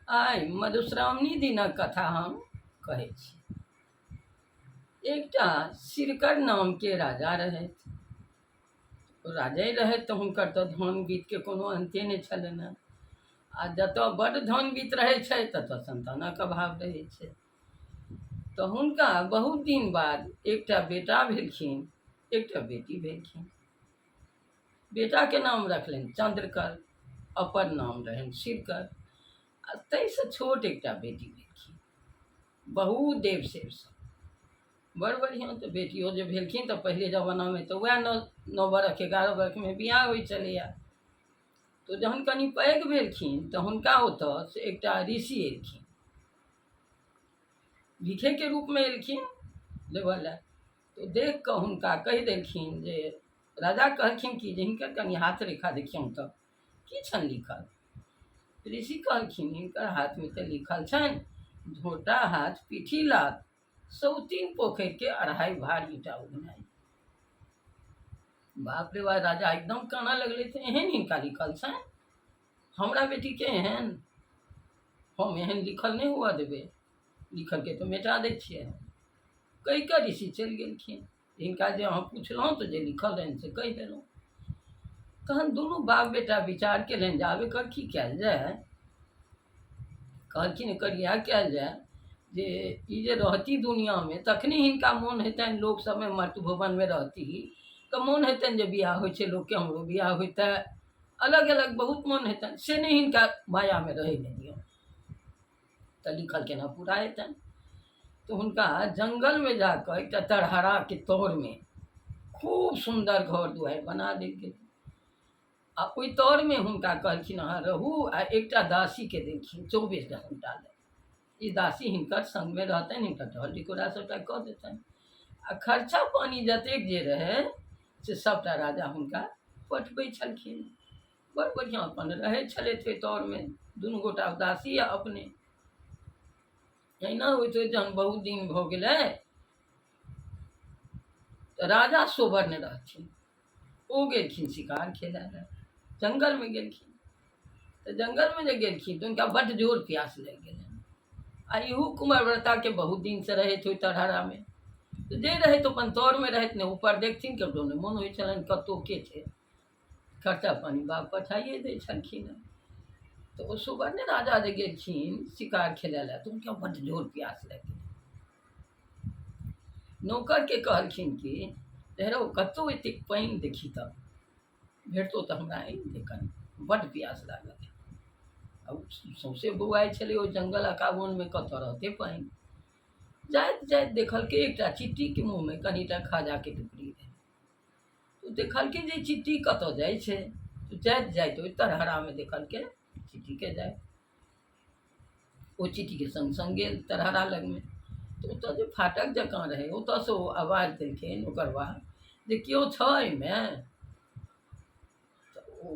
आइ मधुश्रावणी दिनक कथा हम कहै छी। एकटा सिरकर नामके राजा रहथि। राजे रहथि तऽ हुनकर तऽ धन बीतके कोनो अन्ते नहि छलनि हेँ। आ जतऽ बड्ड धन बीत रहै छै ततऽ सन्तानक अभाव रहै छै। तऽ हुनका बहुत दिन बाद एकटा बेटा भेलखिन, एकटा बेटी भेलखिन। बेटाके नाम रखलनि चन्द्रकर, अपन नाम रहनि शिवकर आ ताहिसँ छोट एकटा बेटी भेलखिन बहुत देव सेवसँ बड़ बढ़िआँ। तऽ बेटियो जे भेलखिन तऽ पहिले जमानामे तऽ उएह 9 बरख 11 बरखमे बियाह होइ छलैए। तऽ जहन कनि पैघ भेलखिन तऽ हुनका ओतऽ से एकटा ऋषि एलखिन, भिखेके रूपमे एलखिन लेबऽ लए। तऽ देख कऽ हुनका कहि देलखिन जे राजा कहलखिन कि जे हिनकर कनि हाथ रेखा देखियौन तऽ की छनि लिखल। ऋषि कहलखिन हिनकर हाथमे तऽ लिखल छनि झोटा हाथ पीठी लात सौतीन पोखरिके 2.5 भार ईंटा उगनाइ। बाप रे बाप, राजा एकदम कानऽ लगलै, तऽ एहन हिनका लिखल छनि, हमरा बेटीके एहन हम एहन लिखल नहि हुअ देबै, लिखलके तऽ मेटा दै छियै हम। कहि कऽ ऋषि चलि गेलखिन। हिनका जे अहाँ पुछलहुँ तऽ जे लिखल रहनि से कहि देलहुँ। तहन दुनू बाप बेटा विचार केलनि जे आब एकर की कयल जाय। कहलखिन एकर इएह कयल जाय जे ई जे रहती दुनिआँमे तखने हिनका मोन हेतनि लोक सबमे मर्त्य भुवनमे रहती तऽ मोन हेतनि जे बियाह होइ छै लोकके, हमरो बियाह होइतै, अलग अलग बहुत मोन हेतनि, से नहि हिनका मायामे रहै नहि दियौन तऽ लिखल केना पूरा हेतनि। तऽ हुनका जङ्गलमे जाकऽ एकटा तरहराके तरमे खूब सुन्दर घर दुआरि बना देल गेल आ ओहि तरमे हुनका कहलखिन अहाँ रहू आ एकटा दासीके देलखिन 24 घण्टा लए। ई दासी हिनकर सङ्गमे रहतनि, हिनकर टहल टिकोरा सभटा कऽ देतनि आ खर्चा पानी जतेक जे रहै से सभटा राजा हुनका पठबै छलखिन। बड़ बढ़िआँ अपन रहै छलथि ओहि तरमे दुनू गोटा दासी आ अपने। एहिना होइत होइत जहन बहुत दिन भऽ गेलै तऽ राजा सोबर नहि रहथिन, ओ गेलखिन शिकार खेलय लए, जङ्गलमे गेलखिन। तऽ जङ्गलमे जे गेलखिन तऽ हुनका बड्ड जोर प्यास लागि गेलनि आ इहो कुमारव्रताके बहुत दिनसँ रहैत ओहि तरहरामे, तऽ जे रहैत अपन तरमे रहैत, नहि ऊपर देखथिन ककरो, नहि मोन होइ छलनि कतहु के छै, खर्चा पानी बाप पठाइए दै छलखिन हँ। तऽ ओ सुवर्ण राजा जे गेलखिन शिकार खेलय लए तऽ हुनका बड्ड जोर प्यास लागि गेलै। नौकरके कहलखिन कि रौ कतहु एतेक पानि देखी तऽ भेटतौ तऽ हमरा आनि दे, कनि बड्ड प्यास लागल है। आ सौँसे बौआइ छलै ओहि जङ्गल अकाबोनमे कतऽ रहतै पानि। जाइत जाइत देखलकै एकटा चिट्टीके मुँहमे कनिटा खाजाके टुकड़ी रहै। ओ देखलकै जे चिट्टी कतऽ जाइ छै, तऽ जाइत जाइत ओहि तरहरामे देखलकै चिट्टीके जाइत। ओ चिट्टीके सङ्ग सङ्ग गेल तरहरा लगमे, तऽ ओतऽ जे फाटक जकाँ रहै ओतऽसँ ओ आवाज देलखिन ओकर बाद जे केओ छऽ एहिमे। तऽ ओ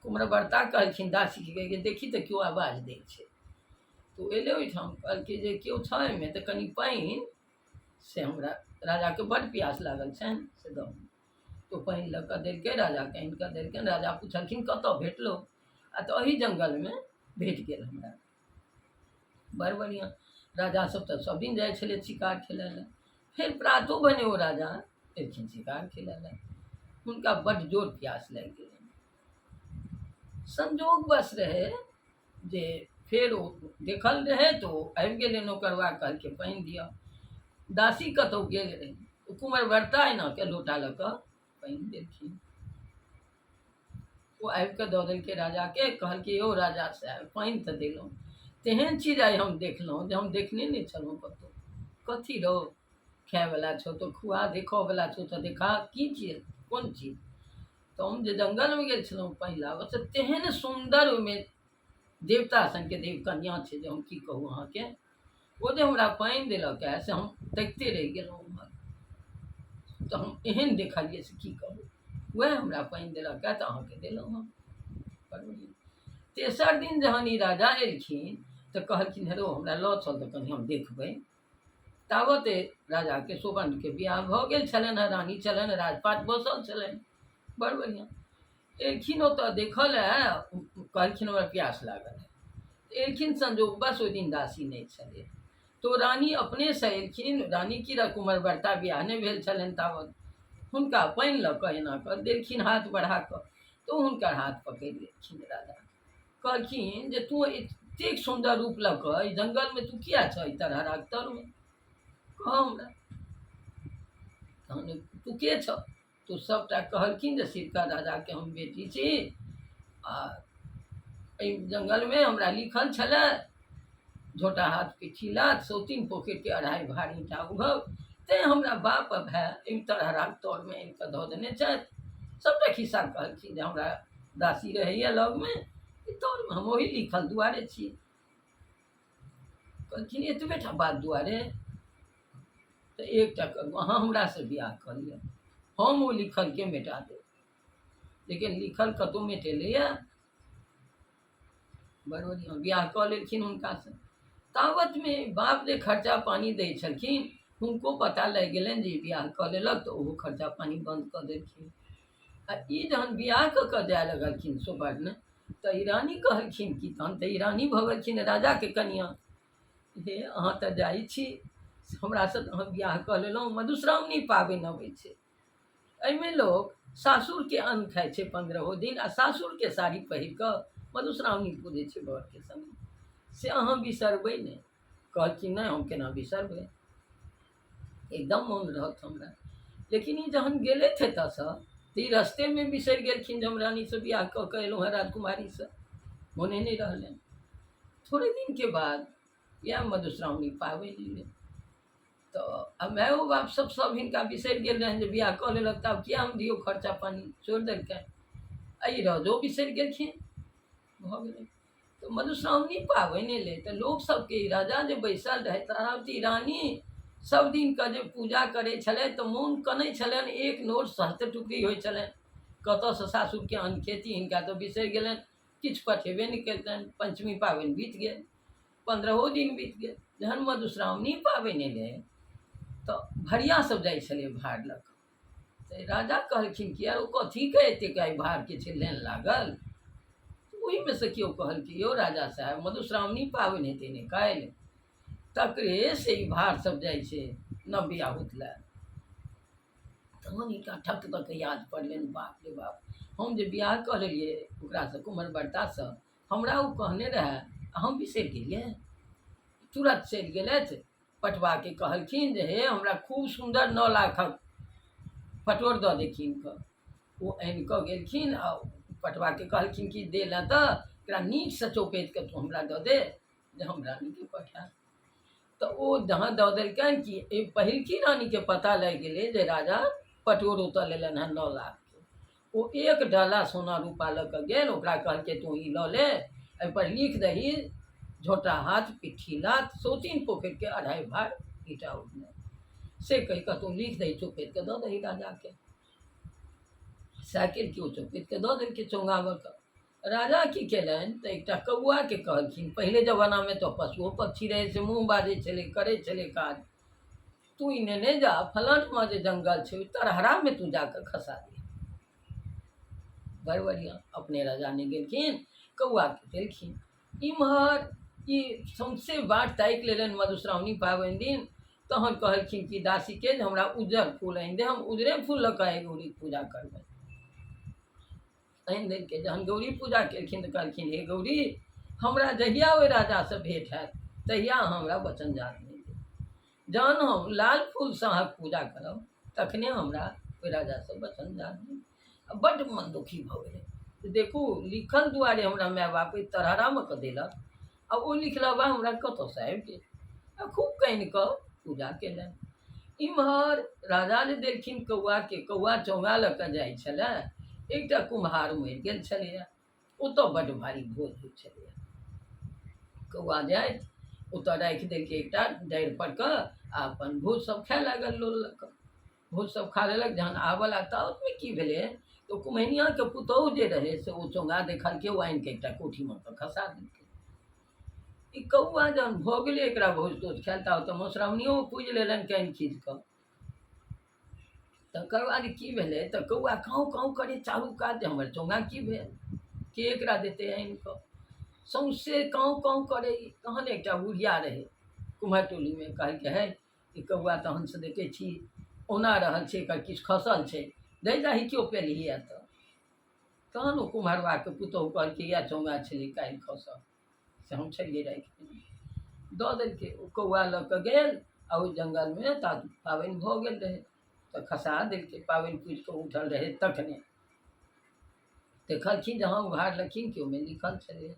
कुमरवर्ता कहलखिन दासीके कि देखी तऽ केओ आवाज दै छै। तऽ ओ एलै ओहिठाम, कहलकै जे केओ छऽ एहिमे तऽ कनि पानि से हमरा राजाके बड्ड प्यास लागल छनि से दऽ। तऽ पानि लऽ कऽ देलकै राजाके, आनि कऽ देलकनि। राजा पुछलखिन कतऽ भेटलौ? आ तऽ एही जङ्गलमे भेट गेल हमरा। बड़ बढ़िआँ। राजा सब तऽ सब दिन जाइ छलै शिकार खेलय लए। फेर प्रातो भने ओ राजा एलखिन शिकार खेलय लए, हुनका बड्ड जोर प्यास लागि गेलनि। संजोगवश रहै जे फेर ओ देखल रहै तऽ ओ आबि गेलै नौकरवा, कहलकै पानि दिअ। दासी कतहु गेल रहै, ओ कुमरवर्ता एना कऽ लोटा लऽ कऽ पानि देलखिन। ओ आबि कऽ दऽ देलकै राजाके। कहलकै यौ राजा साहेब पानि तऽ देलहुँ, तेहन चीज आइ हम देखलहुँ जे हम देखने नहि छलहुँ कतहु। कथी रौ, खायवला छौ तऽ खुआ, देखऽवला छौ तऽ देखा, की चीज कोन चीज? तऽ हम जे जङ्गलमे गेल छलहुँ पानि लाबऽ से तेहन सुन्दर ओहिमे देवता सनके देव कन्या छै जे हम की कहू अहाँके। ओ जे हमरा पानि देलक हए से हम तकिते रहि गेलहुँ ओम्हर, तऽ हम एहन देखलियै से की कहू। वएह हमरा पानि देलक हए तऽ अहाँके देलहुँ हम। तेसर दिन जहन ई राजा एलखिन तऽ कहलखिन हेरो हमरा लऽ चल तऽ कनि हम देखबै। तावत राजाके सुवर्णके बियाह भऽ गेल छलनि हेँ, रानी छलनि, राजपाट बसल छलनि, बड़ बढ़िआँ। एलखिन ओतऽ देखऽ लए, कहलखिन हमरा प्यास लागल है। एलखिन संजोग बस ओहि दिन दासी नहि छलै तऽ रानी अपनेसँ एलखिन। रानी की कुमर बर्ता बियाह नहि भेल छलनि ताबत। हुनका पानि लऽ कऽ एना कऽ देलखिन हाथ बढ़ा कऽ, तऽ हुनकर हाथ पकड़ि लेलखिन राजा। कहलखिन जे तू एतेक सुन्दर रूप लऽ कऽ एहि जङ्गलमे तू किया छह एहि तरहराक तरमे, कह हमरा तहन तू के छह? तऽ सभटा कहलखिन जे सिरका राजाके हम बेटी छी आ एहि जङ्गलमे हमरा लिखल छलए झोटा हाथ पिट्ठी लात सौतीन पोखरिके अढ़ाइ भार ईंटा उघब, तैँ हमरा बाप आ भाय एहि तरहराक तरमे आनि कऽ धऽ देने छथि। सभटा खिस्सा कहलखिन जे हमरा दासी रहैए लगमे, ई तरमे हम ओही लिखल दुआरे छी। कहलखिन एतबे टा बात दुआरे तऽ एकटा करू, अहाँ हमरासँ बियाह कऽ लिअ, हम ओ लिखलके मेटा देब। लेकिन लिखल कतहु मेटेलैए? बड़ बढ़िआँ बियाह कऽ लेलखिन हुनकासँ। ताबतमे बाप जे खर्चा पानि दै छलखिन हुनको पता लागि गेलनि जे ई बियाह कऽ लेलक, तऽ ओहो खर्चा पानि बन्द कऽ देलखिन। आ ई जहन बियाह कऽ कऽ जाय लगलखिन सुवर्ण, तऽ ई रानी कहलखिन कि तहन तऽ ई रानी भऽ गेलखिन राजाके कनिआँ, हे अहाँ तऽ जाइ छी हमरासँ तऽ अहाँ बियाह कऽ लेलहुँ। मधुश्रावणी पाबनि अबै छै, एहिमे लोक सासुरके अन्न खाइ छै 15 दिन आ सासुरके साड़ी पहिर कऽ मधुश्रावणी पूजै छै बरके संगे, से अहाँ बिसरबै नहि। कहलखिन नहि हम केना बिसरबै, एकदम मोन रहत हमरा। लेकिन ई जहन गेलथि एतऽसँ तऽ ई रस्तेमे बिसरि गेलखिन जे हम रानीसँ बियाह कऽ कऽ एलहुँ हेँ राजकुमारीसँ, मोने नहि रहलनि। थोड़े दिनके बाद इएह मधुश्रावणी पाबनि एलै, तऽ आ मायो बाप सब सब हिनका बिसरि गेल रहनि जे बियाह कऽ लेलक तऽ आब किया हम दियौ खर्चा पानि, छोड़ि देलकनि। आ ई रजो बिसरि गेलखिन, भऽ गेलै। तऽ मधुश्रावणी पाबनि एलै तऽ लोकसभके ई राजा जे बैसल रहै तारावती रानी सब दिनके जे पूजा करै छलै तऽ मोन कनै छलनि, एक नोर सहस्त्र टुकड़ी होइ छलनि। कतऽसँ सासुरके अन्न खेती, हिनका तऽ बिसरि गेलनि, किछु पठेबे नहि कयलकनि। पञ्चमी पाबनि बीत गेल, 15 दिन बीत गेल। जहन मधुश्रावणी पाबनि एलै तऽ भरिया सब जाइ छलै भार लऽ कऽ। तऽ राजा कहलखिन कि यार ओ कथीके एतेक आइ भारके छै लाइन लागल? ओहिमे से केओ कहलकै यौ राजा साहेब मधुश्रावणी पाबनि हेतै ने काल्हि, तकरे से ई भार सब जाइ छै नव बियाहुत लए। तहन हिनका ठक दऽ कऽ याद पड़लनि, बाप रे बाप हम जे बियाह कऽ लेलियै ओकरासँ कुमर बरतासँ, हमरा ओ कहने रहए आ हम बिसरि गेलियै। तुरत चलि गेलथि पटवाके कहलखिन जे हे हमरा खूब सुन्दर 9 लाखक पटोर दऽ दे कीन कऽ। ओ आनि कऽ गेलखिन आ पटवाके कहलखिन कि दे लए तऽ एकरा नीकसँ चौपैत कऽ तू हमरा दऽ दे जे हम रानीके पठायब। तऽ ओ जहाँ दऽ देलकनि कि एहि पहिलकी रानीके पता लागि गेलै जे राजा पटोर ओतऽ लेलनि हेँ 9 लाखके। ओ एक डाला सोना रूपा लऽ कऽ गेल, ओकरा कहलकै तू ई लऽ ले, एहिपर लिख दही झोटा हाथ पिट्ठी लात सौतीन पोखरिके अढ़ाइ भार ईटा उठने, से कहि कऽ तू लिख दही चौपैत कऽ दऽ दही राजाके। सएह केलकै, ओ चौपैत कऽ दऽ देलकै चौंगामे कऽ। राजा की केलनि तऽ एकटा कौआके कहलखिन, पहिले जमानामे तऽ पशुओ पक्षी रहै से मुँह बाजै छलै करै छलै काज, तू ई नेने जा फलाँठमा जे जङ्गल छै ओहि तरहरामे तू जाकऽ खसा दिह। बड़ बढ़िआँ, अपने राजा नहि गेलखिन, कौआके देलखिन। इम्हर ई सौँसे बाट ताकि लेलनि मधुश्रावणी पाबनि दिन। तहन कहलखिन कि दासीके जे हमरा उज्जर फूल आनि दे, हम उजरे फूल लऽ कऽ आइ गौरीके पूजा करबनि। आनि देलकै। जहन गौरी पूजा केलखिन तऽ कहलखिन हे गौरी हमरा जहिया ओहि राजासँ भेँट हैत तहिया अहाँ हमरा वचन याद नहि देब, जहन हम लाल फूलसँ अहाँके पूजा करब तखने हमरा ओहि राजासँ वचन याद देब। आ बड्ड मन दुखी भऽ गेलै, देखू लिखल दुआरे हमरा माय बाप एहि तरहरामे कऽ देलक आ ओ लिखलबा हमरा कतऽसँ आबि गेल। आ खूब कानि कऽ पूजा केलनि। इम्हर राजा जे देलखिन कौआके, कौआ चौंगा लऽ कऽ जाइ छलै, एकटा कुम्हार मरि गेल छलैए, ओतऽ बड्ड भारी भोज होइ छलैए। कौआ जाइत ओतऽ राखि देलकै एकटा डारि पर कऽ आ अपन भोज सब खाए लागल लोल लऽ कऽ। भोज सब खा लेलक। जहन आबऽ लागल ताबतमे की भेलै तऽ कुम्हैनियाके पुतोहु जे रहै से ओ चोंगा देखलकै, ओ आनिकऽ एकटा कोठीमे कऽ खसा देलकै। ई कौआ जहन भऽ गेलै एकरा भोज तोज खायल, ताबत तऽ मधुश्रावणियो पूजि लेलनि कानि खींच कऽ। तकर बाद की भेलै तऽ कौआ काँव काँव करै चारू कात जे हमर चोंगा की भेल, के एकरा देतै आनि कऽ। सौँसे काँव काँव करै। तहन एकटा बुढ़िया रहै कुम्हरटोलीमे, कहलकै हे ई कौआ तहनसँ देखै छी औना रहल छै, एकर किछु खसल छै, दै जाही केओ पेलही तऽ। तहन ओ कुम्हरबाके पुतोहु कहलकै इएह चौंगा छलै काल्हि खसल, से हम छलियै राखि देने, दऽ देलकै। ओ कौआ लऽ कऽ गेल आ ओहि जङ्गलमे ता पाबनि भऽ गेल रहै तऽ खसा देलकै। पाबनि पूजि कऽ उठल रहै तखने देखलखिन, जहाँ उघारलखिन कि ओहिमे लिखल छलै।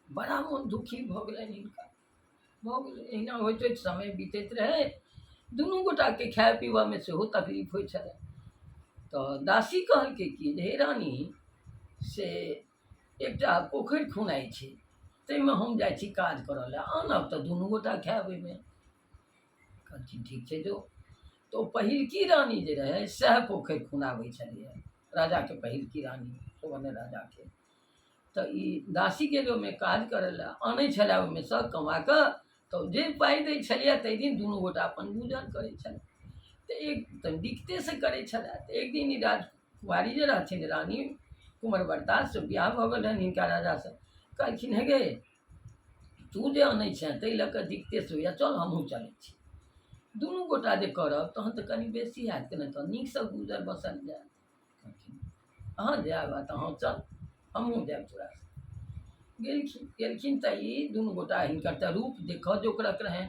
बड़ा मोन दुखी भऽ गेलनि हिनका, भऽ गेलै। एहिना होइत होइत समय बीतैत रहै। दुनू गोटाके खाय पीबऽमे सेहो तकलीफ होइ छलै। तऽ दासी कहलकै कि जे हे रानी, से एकटा पोखरि खुनाइ छै, ताहिमे हम जाइ छी काज करऽ लए, आनब तऽ दुनू गोटा खायब ओहिमे। कहलखिन ठीक छै जो। तऽ ओ पहिलकी रानी जे रहै सएह पोखरि खुनाबै छलैए, राजाके पहिलकी रानी सुवर्ण राजाके। तऽ ई दासी गेल ओहिमे काज करै लए, आनै छलै ओहिमेसँ कमा कऽ, तऽ जे पाइ दै छलियै ताहि दिन दुनू गोटा अपन गुजर करै छलै। तऽ एक तऽ दिक्कतेसँ करै छलै। तऽ एक दिन ई राजकुमारी जे रहथिन रानी कुमर से बियाह भऽ गेल रहनि हिनका राजासँ। कहलखिन हे गे, तू जे अनै छेँ ताहि लऽ कऽ दिक्कतेसँ होइए, चल हमहूँ चलै छी, दुनू गोटा जे करब तहन तऽ कनि बेसी हैत कि नहि, तऽ नीकसँ गुजर बसर जायत। कहलखिन अहाँ जायब तऽ अहाँ चल, हमहूँ जायब तोरासँ। गेलखिन गेलखिन तऽ ई दुनू गोटा, हिनकर तऽ रूप देखऽ जोकरक रहनि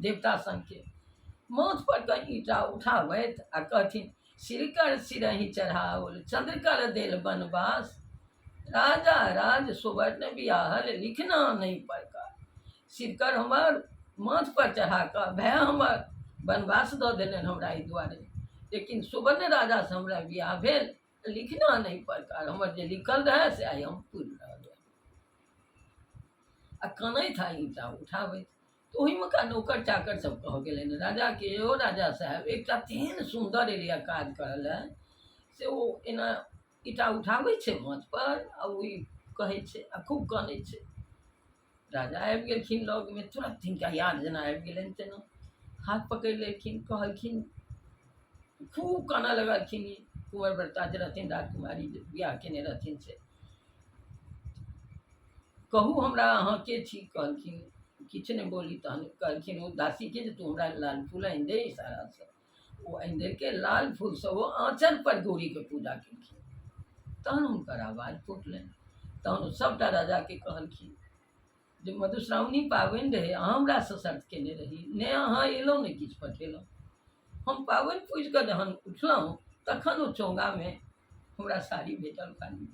देवता सनके, माथपर के ईंटा उठाबथि आ कहथिन सिरकर सिरही चढ़ाओल चंद्रकर देल बनवास, राजा राज सुवर्ण बियाहल लिखना नहि परकार। सिरकर हमर माथ पर चढ़ा कऽ भाय हमर वनवास दऽ देलनि हमरा एहि दुआरे, लेकिन सुवर्ण राजासँ हमरा बियाह भेल, लिखना नहि परकार, हमर जे लिखल रहए से आइ हम पूरि रहल। आ कनैत आ ईंटा उठाबैत। तऽ ओहिमे का नौकर चाकर सब कहऽ गेलनि राजाके, यौ राजा साहेब, एकटा तेहन सुन्दर एलैए काज करऽ लए, से ओ एना ईंटा उठाबै छै माथपर आ ओ ई कहै छै आ खूब कनै छै। राजा आबि गेलखिन लगमे, तुरन्त हिनका याद जेना आबि गेलनि तेना हाथ पकड़ि लेलखिन, कहलखिन, खूब कानऽ लगलखिन ई कुंवर व्रता जे रहथिन राजकुमारी जे बियाह केने रहथिन से। कहू हमरा अहाँ के छी? कहलखिन किछु नहि बोली। तहन कहलखिन ओ दासीके जे तू हमरा लाल फूल आनि दे इशारासँ। ओ आनि देलकै लाल फूलसँ, ओ आँचर पर गौरीके पूजा केलखिन, तहन हुनकर आवाज फुटलनि। तहन ओ सभटा राजाके कहलखिन जे मधुश्रावणी पाबनि रहै, अहाँ हमरासँ शर्त केने रही, नहि अहाँ एलहुँ नहि किछु पठेलहुँ। हम पाबनि पूजि कऽ जहन उठलहुँ तखन ओ चौङ्गामे हमरा साड़ी भेटल खाली,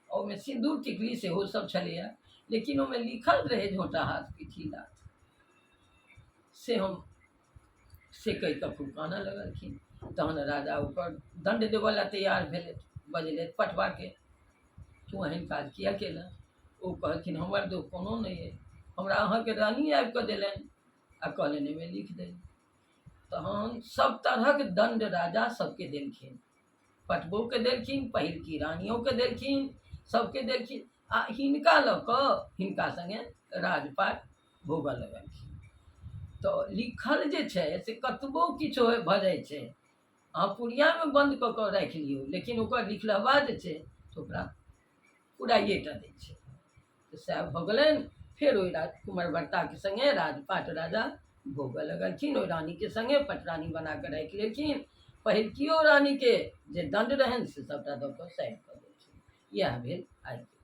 ओहिमे सिन्दूर टिकली सेहो सब छलैए, लेकिन ओहिमे लिखल रहै झोँटा हाथ पीठी लाथ। से हम से कहि कऽ खूब कानऽ लगलखिन। तहन राजा ओकर दण्ड देबऽ लए तैयार भेलथि, बजलथि पटवाके, तू एहन काज किया केलह? ओ कहलखिन हमर दोष कोनो नहि अइ, हमरा अहाँके रानी आबि कऽ देलनि आ कहलनि एहिमे लिख दे। तहन सब तरहक दण्ड राजा सबके देलखिन, पटबोके देलखिन, पहिलकी रानियोके देलखिन, सबके देलखिन, आ हिनका लऽ कऽ हिनका सङ्गे राजपाट भोगऽ लगलखिन। तऽ लिखल जे छै से कतबो किछु भऽ जाइ छै, अहाँ पुड़ियामे बन्द कऽ कऽ राखि लियौ, लेकिन ओकर लिखलहबा जे छै से ओकरा पुराइए टा दै छै। तऽ सएह भऽ गेलनि। फेर ओहि राजकुमार भर्ताके सङ्गे राजपाट राजा भोगऽ लगलखिन, ओहि रानीके सङ्गे पटरानी बना कऽ राखि लेलखिन। पहिलकियो रानीके जे दण्ड रहनि से सभटा दऽ कऽ साइड कऽ देलखिन। इएह भेल आइके।